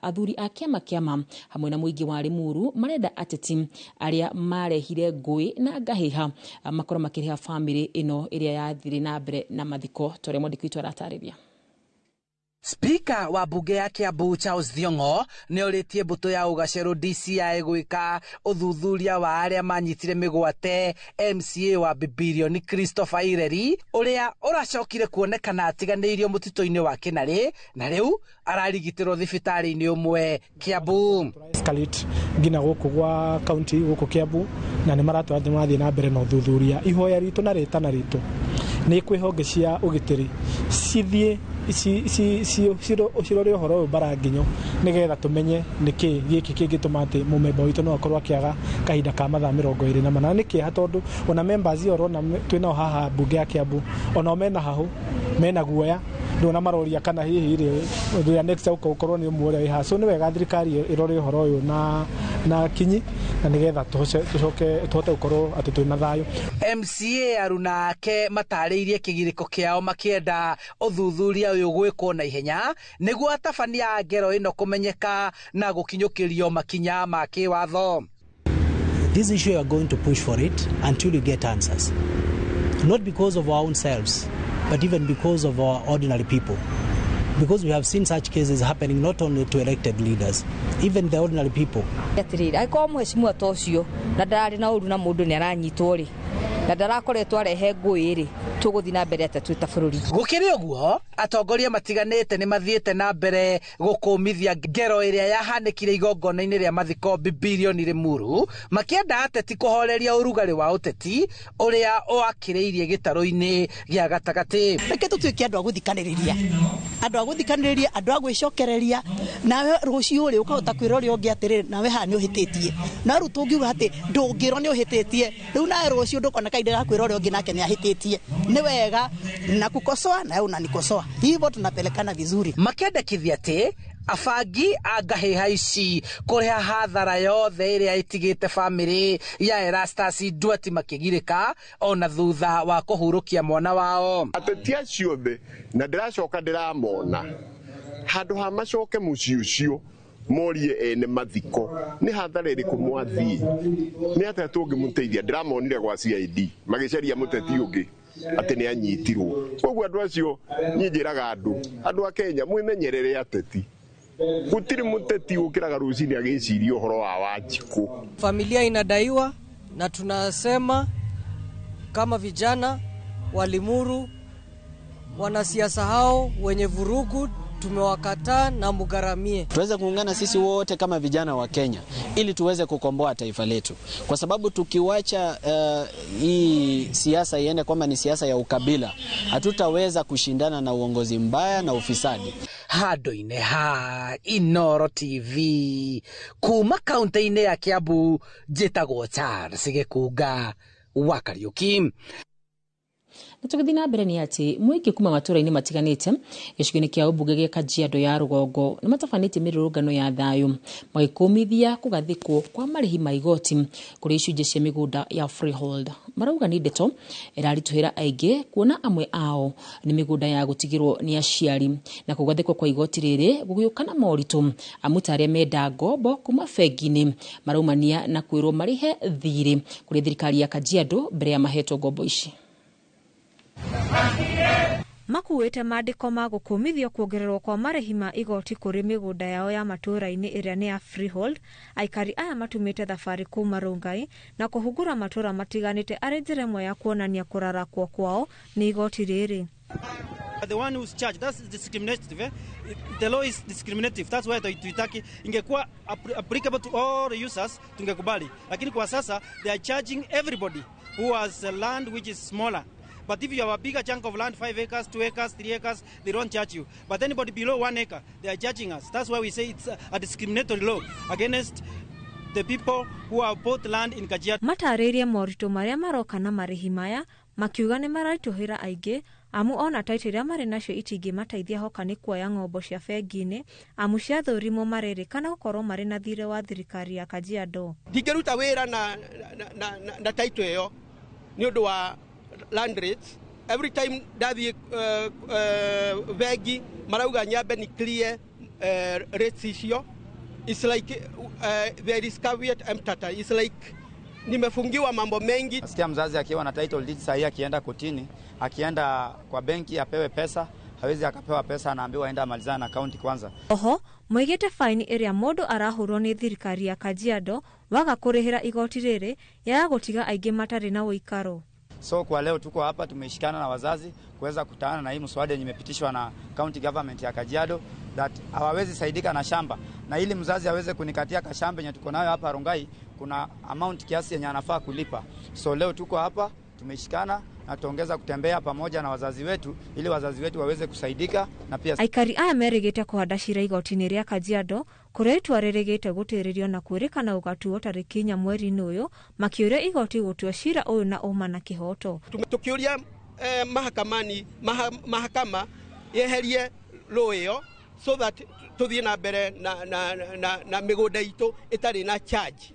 athuri a kĩama hamwe na mũingĩ wa Limuru marenda ateti arĩa marehire ngũĩ na ngahiha makorwo makĩrĩha famĩlĩ ĩno ĩrĩa yathire na mbere na mathiko toria mwandĩki witũ aratarĩria. Spika wa bunge ya Kiambu Charles Thiong'o nĩ orĩtie mbũtũ ya ũgacerũ DCI gwĩka ũthuthuria wa arĩa manyitire mĩgwate MCA wa Bibirioni Christopher Ireri ũrĩa ũracokire kuonekana atiganĩirio mũtitũ-inĩ wa Kĩnarĩ na rĩu ararigitĩrwo thibitarĩ-inĩ ũmwe Kiambu. Escalate nginya gũkũ gwa county gũkũ Kiambu na nĩ maratwara nĩ marathiĩ na mbere na ũthuthuria. Ihoya ritũ na rĩtana ritũ nĩ kwĩ honge cia ũgitĩri cithiĩ cirore ũhoro ũyũ mbara nginyo nĩgetha tũmenye nĩkĩ gĩkĩ kĩngĩtũma atĩ mũmemba witũ no akorwo akĩaga kahinda ka mathaa 24. Nĩ kĩeha tondũ ona members ũrona twĩnao haha mbunge ya Kiambu onao mena hahũ, mena guoya, ndona maroria kana hihi rĩ ũrĩa next ũkorwo nĩ ũmwe ũrĩa wĩ haha. So nĩ wega thirikari ĩrore ũhoro ũyũ na kinyi na nĩgetha tũcoke tũhote gũkorwo atĩ twĩna thayũ. MCA aruna ake matarĩirie kĩgirĩko kĩao makĩenda ũthuthuria ũyũ gwĩkwo na ihenya nĩguo atabania a ngero ĩno kũmenyeka na gũkinyũkĩrio makinya ma kĩwatho. This issue we are going to push for it until we get answers. Not because of our own selves, but even because of our ordinary people. Because we have seen such cases happening not only to elected leaders, even the ordinary people. Atiriri, angĩkorwo mheshimiwa ta ũcio na ndararĩ na ũru na mũndũ nĩ aranyitwo rĩ, na ndarakoretwo arehe ngũĩ rĩ, tũgũthiĩ na mbere atĩa twĩ ta bũrũri? Gũkĩrĩ ũguo, atongoria matiganĩte nĩ mathiĩte na mbere gũkũmithia ngero ĩrĩa yahanĩkire igongona-inĩ rĩa mathiko Bibirioni Limuru, makĩenda ateti kũhoreria ũrugarĩ wa ũteti ũrĩa wakĩrĩirie gĩtarũ-inĩ gĩa gatagatĩ. Reke tũtuĩke andũ a gũthikanĩrĩria, andũ a gũthikanĩrĩria, andũ a gwĩcokereria, nawe rũciũ rĩ ũkahota kwĩra ũrĩa ũngĩ atĩrĩrĩ, nawe haha nĩ ũhĩtĩtie. Na rĩu tũngiuga atĩ ndũngĩrwo nĩ ũhĩtĩtie, rĩu nawe rũciũ ndũkona kahinda ga kwĩra ũrĩa ũngĩ nake nĩ ahĩtĩtie. Nĩ wega na kukosoa nawe unanikosoa, hivyo tunapelekana vizuri. Makĩendekithia atĩ abangi a ngahĩha ici kũrĩha hathara yothe ĩrĩa ĩtigĩte bamĩrĩ ya Erastus Nduati makĩgirĩka ona thutha wa kũhurũkia mwana wao. Ateti acio othe na ndĩracoka ndĩramona handũ ha macoke mũciĩ ũcio morie ene mathiko nĩ hathara ĩrĩkũ mwathiĩ, nĩ atĩa tũngĩmũteithia. Ndĩramonire gwa CID magĩcaria mũteti ũngĩ atĩ nĩ anyitirwo. Koguo andũ acio niĩ njĩraga andũ a Kenya mwĩmenyerere ateti. Gũtirĩ mũteti ũkĩraga rũcinĩ agĩciria ũhoro wa Wanjikũ. Familia inadaiwa na tunasema kama vijana wa Limuru, wanasiasa hao wenye vurugu tumewakataa na mugharamie. Tuweze kuungana sisi wote kama vijana wa Kenya ili tuweze kukomboa taifa letu, kwa sababu tukiwacha hii siasa iende kwamba ni siasa ya ukabila, hatutaweza kushindana na uongozi mbaya na ufisadi. Handũ-inĩ ha Inooro TV kuma kaunti-inĩ ya Kiambu, njĩtagwo Charles Gĩkunga wa Kariuki. Na tũgĩthiĩ na mbere nĩ atĩ mũingĩ kuma matũũra-inĩ matiganĩte gĩcigo-inĩ kĩa ũmbunge gĩa Kajiado ya rũgongo nĩ matabanĩtie mĩrũrũngano ya thayũ magĩkũmithia kũgathĩkwo kwa marĩhi ma igoti kũrĩ icunjĩ cia mĩgũnda ya freehold. Marauga nĩ ndeto ĩraritũhĩra aingĩ kuona amwe ao nĩ mĩgũnda ya gũtigĩrwo nĩ aciari, na kũgathĩkwo kwa igoti rĩrĩ gũgĩũka na moritũ amu ta arĩa menda ngombo kuma bengi-inĩ maraumania na kwĩrwo marĩhe thirĩ kũrĩ thirikari ya Kajiado mbere ya mahetwo ngombo ici. Makuĩte mandĩko ma gũkũmithio kuongererwo kwa marĩhi ma igoti kũrĩ mĩgũnda yao ya matũũra-inĩ ĩrĩa nĩ ya freehold. Aikari aya matumĩte thabarĩ kuma Rongai na kũhungura matũũra matiganĩte arĩ njĩra ĩmwe ya kuonania kũrarakwo kwao nĩ igoti rĩrĩ. The one who's charged, that's discriminative. Eh? The law is discriminative. That's why tuitaki ingekuwa applicable to all users tungekubali. Lakini kwa sasa they are charging everybody who has a land which is smaller. But if you have a bigger chunk of land, 5 acres, 2 acres, 3 acres, they don't charge you. But anybody below 1 acre, they are charging us. That's why we say it's a discriminatory law against the people who have bought land in Kajiado. Matarĩirie moritũ marĩa maroka na marĩhi maya makiuga nĩ mararitũhĩra aingĩ amu ona taitũ iria marĩ nacio itingĩmateithia hoka nĩ kuoya ng'ombo cia bengi-inĩ amu ciathũrimwo marerĩkana gũkorwo marĩ na thirĩ wa thirikari ya Kajiado. Ndingĩruta wĩra na taitũ ĩyo nĩ ũndũ wa land rates. Every time ndathiĩ bengi marauga nyambe ni clear rates icio. It's like there is caveat emptor. It's like nimefungiwa mambo mengi. Nasikia mzazi akiwa na title deed sahihi akienda kotini, akienda kwa benki apewe pesa, hawezi akapewa pesa, anaambiwa aenda amalizane na county kwanza. Oho moigĩte faini ĩrĩa mũndũ arahũrwo nĩ thirikari ya Kajiado waga kũrĩhĩra igoti rĩrĩ yaga gũtiga aingĩ matarĩ na ũikaro. So kwa leo tuko hapa tumeshikana na wazazi kuweza kutana na hii mswada yenye imepitishwa na county government ya Kajiado that hawawezi saidika na shamba, na ili mzazi aweze kunikatia kashamba yenye tuko nayo hapa Rongai kuna amount kiasi yenye anafaa kulipa. So leo tuko hapa tumeshikana na tuongeza kutembea pamoja na wazazi wetu ili wazazi wetu waweze kusaidika na pia. Aikari aya merĩgĩte kũhanda cira igoti-inĩ rĩa Kajiado kũrĩa itua rĩrĩgĩte gũtĩrĩrio na kwĩrĩkana gũgatuo tarĩki 4 mweri-inĩ ũyũ, makĩũria igoti gũtua cira ũyũ na ũma na kĩhoto. Tukiuria mahakamani mahakama yeherie law ĩyo so that tuthiĩ na mbere na mĩgũnda itũ ĩtarĩ na charge,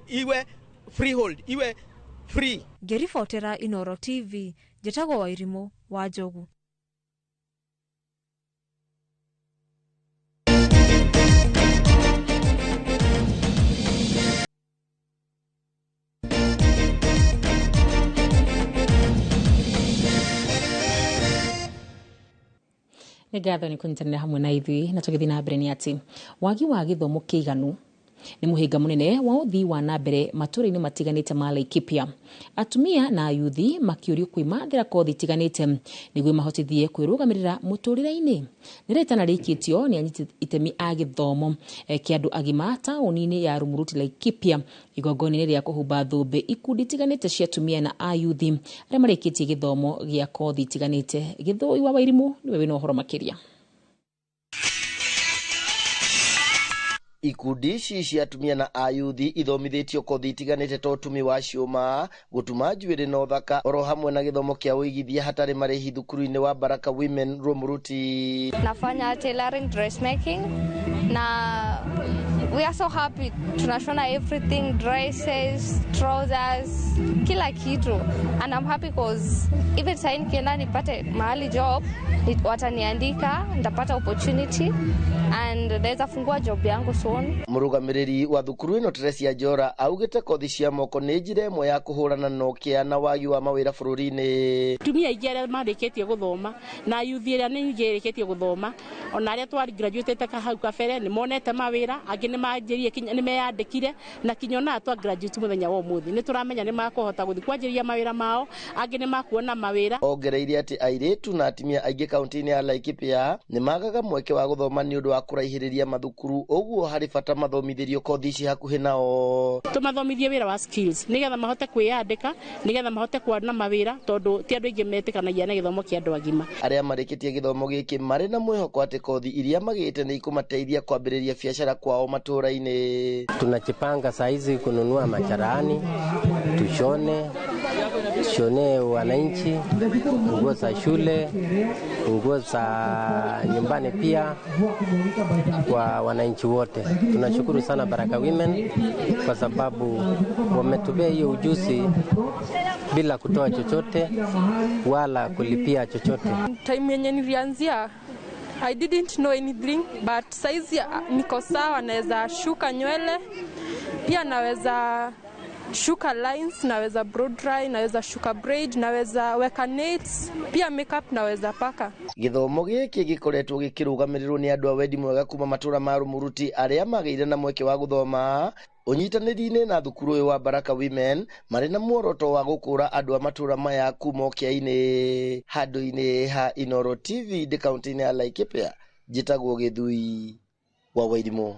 iwe freehold, iwe free. Ngĩribotera Inoro TV, njĩtagwo Wairimũ wa Njogu. Nĩ ngatho nĩ kũnyitanĩra hamwe na ithuĩ na tũgĩthiĩ na mbere nĩ atĩ wagi wa gĩthomo kĩiganu nĩ mũhĩnga mũnene wa ũthii wa na mbere matũũra-inĩ matiganĩte ma Laikipia. Atumia na ayuthi makĩũrio kwĩmathĩra kothi itiganĩte nĩguo mahotithie kwĩrũgamĩrĩra mũtũũrĩre-inĩ. Nĩ rĩtana rĩikĩtio nĩ anyiti itemi a gĩthomo kĩa andũ agima taũni-inĩ ya Rumuruti Laikipia igongona-inĩ rĩa kũhumba thũmbĩ ikundi itiganĩte cia atumia na ayuthi arĩa marĩkĩtie gĩthomo gĩa kothi itiganĩte. Gĩthũi wa Wairimũ nĩwe wĩna ũhoro makĩria. Ikundi ici cia atumia na ayuthi ithomithĩtio kothi itiganĩte ta ũtumi wa ciũma, gũtuma njuĩrĩ na ũthaka oro hamwe na gĩthomo kĩa ũigithia hatarĩ marĩhi thukuru-inĩ wa Baraka Women Rumuruti. Nafanya tailoring, dressmaking na we are so happy. Tunashona everything, dresses, trousers, kila kitu. And I'm happy cause even sasa nikienda nipate mahali job, wataniandika, nitapata opportunity and naweza fungua job yangu soon. Mũrũgamĩrĩri wa thukuru ĩno Teresia Njora augĩte kothi cia moko nĩ njĩra ĩmwe ya kũhũrana na ũkĩa na wagi wa mawĩra bũrũri-inĩ. Atumia aingĩ arĩa marĩkĩtie gũthoma na yuthi ĩrĩa nĩ nyingĩ ĩrĩkĩtie gũthoma ona arĩa twa graduate hau kabere nĩ monete mawĩra, angĩ nĩ manjĩrie nĩ meyandĩkire na kinya ona twa graduate mũthenya wa ũmũthĩ nĩ tũramenya nĩ makũhota gũthiĩ kwanjĩrĩria mawĩra mao, angĩ nĩ makuona mawĩra. Ongereire atĩ airĩtu na atumia aingĩ kaunti-inĩ ya Laikipia nĩ magaga mweke wa gũthoma nĩ ũndũ wa kũraihĩrĩria mathukuru, ũguo harĩ bata mathomithĩrio kothi ici hakuhĩ nao. Tũmathomithie wĩra wa skills nĩgetha mahote kwĩyandĩka, nĩgetha mahote kuona mawĩra tondũ ti andũ aingĩ metĩkanagia na gĩthomo kĩa andũ agima. Arĩa marĩkĩtie gĩthomo gĩkĩ marĩ na mwĩhoko atĩ kothi iria magĩte nĩ ikũmateithia kwambĩrĩria biacara kwao matũũra-inĩ. Tunajipanga saizi kununua macharani, tushone tushonee wananchi nguo za shule, nguo za nyumbani pia kwa wananchi wote. Tunashukuru sana Baraka Women kwa sababu wametupea hiyo ujuzi bila kutoa chochote wala kulipia chochote. Time yenye nilianzia I didn't know anything, but saizi niko sawa, naweza shuka nywele, pia naweza shuka lines, naweza blow dry, naweza shuka braid, naweza weka nails, pia makeup naweza paka. Gĩthomo gĩkĩ gĩkoretwo gĩkĩrũgamĩrĩrwo nĩ andũ a wendi mwega kuma matũra ma Rumuruti arĩa magĩire na mweke wa gũthoma ũnyitanĩri-inĩ na thukuru ũyũ wa Baraka Women marĩ na muoroto wa gũkũra andũ a matũra maya kuma ũkĩa-inĩ. Handũ-inĩ ha Inooro TV ndĩ kaũntĩ-inĩ ya Laikipia, njĩtagwo Gĩthui wa Wairimũ.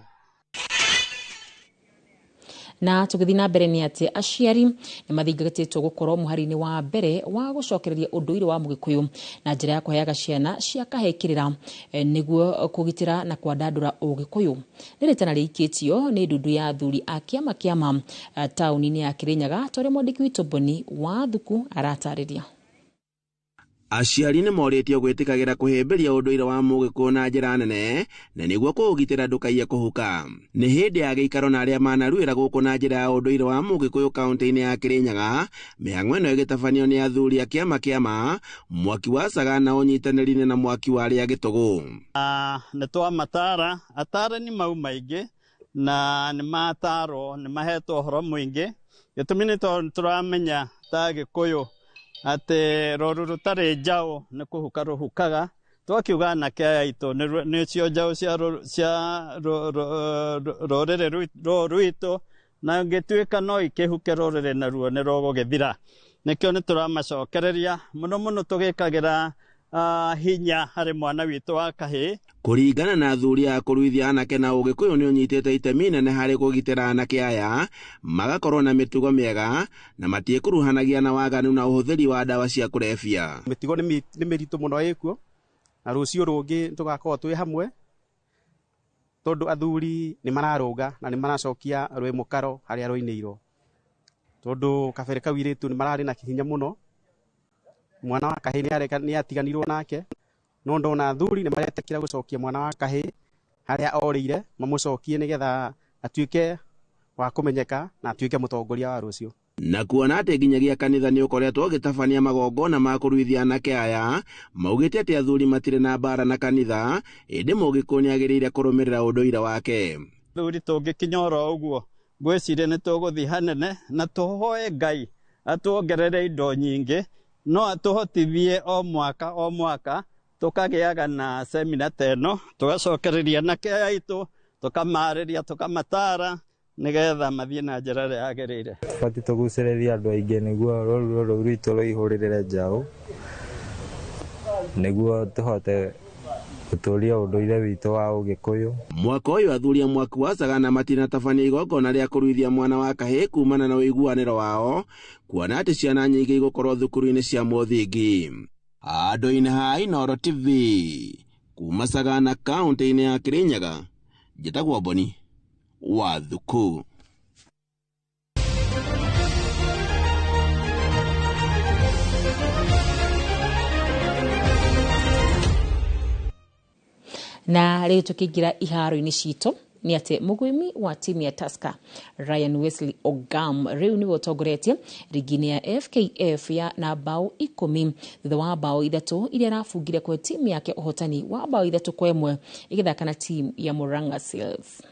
Na tũgĩthiĩ na mbere nĩ atĩ aciari nĩ mathingatĩtwo gũkorwo mũhari-inĩ wa mbere wa gũcokereria ũndũire wa Mũgĩkũyũ na njĩra ya kũheaga ciana cia kahĩĩ kĩrĩra nĩguo kũgitĩra na kwandandũra Ũgĩkũyũ. Nĩ rĩtana rĩikĩtio nĩ ndundu ya athuri a kĩama kĩama taũni-inĩ ya Kĩrĩnyaga, ta ũrĩa mwandĩki witũ Boni wa Thuku aratarĩria. Aciari nĩ morĩtio gwĩtĩkagĩra kũhĩmbĩria ũndũire wa Mũgĩkũyũ na njĩra nene na nĩguo kũũgitĩra ndũkaiye kũhuka. Nĩ hĩndĩ ya gĩikaro na arĩa manaruĩra gũkũ na njĩra ya ũndũire wa Mũgĩkũyũ kaũntĩ-inĩ ya Kĩrĩnyaga, mĩhang'o ĩno ĩgĩtabanio nĩ athuri a kĩama kĩama, mwaki wa Sagana ũnyitanĩri-inĩ na mwaki wa arĩa gĩtũgũ. Nĩ twamatara, atarani mau maingĩ na nĩ matarwo, nĩ mahetwo ũhoro mũingĩ. Gĩtũmi nĩ tondũ tũramenya ta Gĩkũyũ atĩ rũru rũtarĩ njaũ nĩ kũhuka rũhukaga. Twakiuga anake aya aitũ nĩcio njaũ cia rũrĩrĩ rũrũ rwitũ, na ngĩtuĩka no ikĩhuke rũrĩrĩ naruo nĩ rũgũgĩthira. Nĩkĩo nĩ tũramacokereria mũno mũno tũgĩkagĩra hinya harĩ mwana witũ wa kahĩĩ. Kũringana na athuri a kũruithia anake na Ũgĩkũyũ nĩ ũnyitĩte itemi inene harĩ kũgitĩra anake aya magakorwo na mĩtugo mĩega na matiĩkuruhanagia na waganu na ũhũthĩri wa ndawa cia kũrebia. Mĩtigo nĩ mĩritũ mũno ĩkuo, na rũciũ rũngĩ tũgakorwo twĩ hamwe, tondũ athuri nĩ mararũnga na nĩ maracokia rwĩ mũkaro harĩa rũinĩirwo, tondũ kabere kau irĩtu nĩ mararĩ na hinya mũno. Mwana wa kahĩĩ nĩ atiganirwo nake, no ndona athuri nĩ maretĩkĩra gũcokia mwana wa kahĩĩ harĩa orĩire, mamũcokie nĩgetha atuĩke wa kũmenyeka na atuĩke mũtongoria wa rũciũ. Na kuona atĩ nginyagia kanitha nĩ ũkoretwo ũgĩtabania magongona ma kũruithia anake aya, maugĩte atĩ athuri matirĩ na mbara na kanitha, ĩndĩ Mũgĩkũyũ nĩ agĩrĩire kũrũmĩrĩra ũndũire wake. Athuri tũngĩkinya oro ũguo, ngwĩciria nĩ tũgũthiĩ hanene na tũhoe Ngai atuongerere indo nyingĩ, no atũhotithie o mwaka o mwaka tũkagĩaga na semina ta ĩno, tũgacokereria anake aya aitũ, tũkamarĩria, tũkamatara nĩgetha mathiĩ na njĩra ĩrĩa yagĩrĩire. Tũbatiĩ tũgucĩrĩrie andũ aingĩ nĩguo rũru rũrũ rwitũ rũihũrĩrĩre njaũ, nĩguo tũhote gũtũria ũndũire witũ wa Ũgĩkũyũ. Mwaka ũyũ athuri a mwaki wa Sagana matinatabania igongona rĩa kũruithia mwana wa kahĩĩ kumana na ũiguanĩro wao, kuona atĩ ciana nyingĩ igũkorwo thukuru-inĩ cia mũthingi. Andũ-inĩ ha Inooro TV kuma Sagana kaũntĩ-inĩ ya Kĩrĩnyaga, njĩtagwo Boni wa Thuku. Na rĩu tũkĩingĩra iharo-inĩ citũ nĩ atĩ mũgwĩmi wa timu ya Tusker Ryan Wesley Ogam rĩu nĩwe ũtongoretie rigi-inĩ ya FKF ya na bao 10 thutha wa bao 3 iria arabungire kwe timu yake ũhotani wa bao 3-1 ĩgĩthaka na timu ya Murang'a Seals.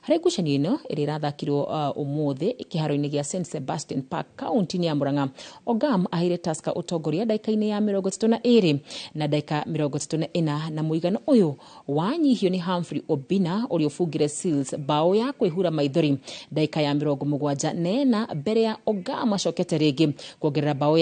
Harĩ ngucanio ĩno ĩrĩa ĩrathakirwo ũmũthĩ kĩharo-inĩ gĩa St Sebastian Park kaunti-inĩ ya Murang'a, Ogam aheire Tusker ũtongoria ndagĩka-inĩ ya 32 na ndagĩka 34, na mũigana ũyũ wanyihio nĩ Humphrey Obina ũrĩa ũbungire Seals bao ya kwĩhura maithori ndagĩka ya 74 mbere ya Ogam acokete rĩngĩ kuongerera bao